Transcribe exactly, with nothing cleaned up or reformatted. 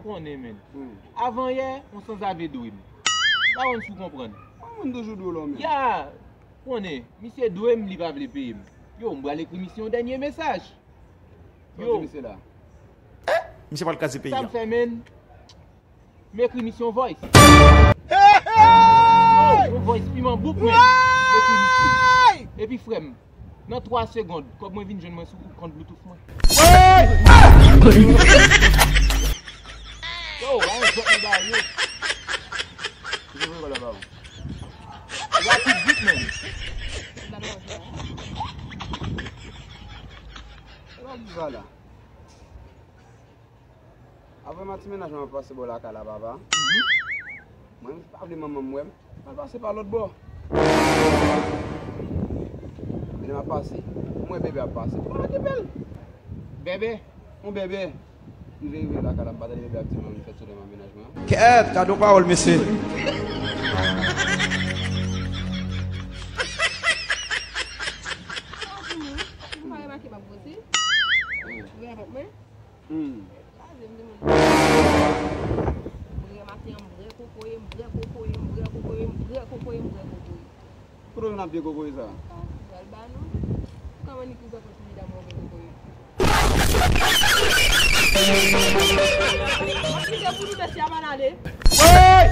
Konnen, menn. Hmm. Avanyè, yon sanzave dwe m. Pa konn si w konprann. Mwen toujou dwe w lò, menn. Ya! Konnen, misye dwe m, li pa vle peye m. Yo, m pral ekri misye yon dènye mesaj. Sa w di misye la? Misye pral kraze peyi a. Sa m fè, menn? M ekri misye yon voice. Yo, yon voice piman bouk, menn. M ekri misye. Epi, frè m, nan twa segond, kòb mwen vin jwenn mwen sou kont Bluetooth mwen. Yo, pa yon jwèt nan bagay yo. Rapid vit, menn. Sa w ap di sa la? Apre m ak ti mennaj mwen ap pase bò lakay la, papa. Mwen, m pa vle manman m wè m. M al pase pa lòt bò. Men lè m ap pase, m wè bebe ap pase. Bon, mete bèl. Bebe? Yon bebe. M rive, rive lakay la, m pa tande bebe ap di mwen, m fèt sou lè m ap mennaj mwen an. Kèt, gade yon pawòl, mesye. Ou pa remake m ap gwosi? Ou wè avèk mwen? Hmm. Kraze m di moun. M brè maten an, m brè kokoye, m brè kokoye, m brè kokoye, m brè kokoye, m brè kokoye. Kote w jwenn ap vye kokoye sa? Ah, pral ba nou. Kòman ni ki fè kontinye damou vye kokoye? M ap kite pou nou, mesye, a pa n ale. Woy!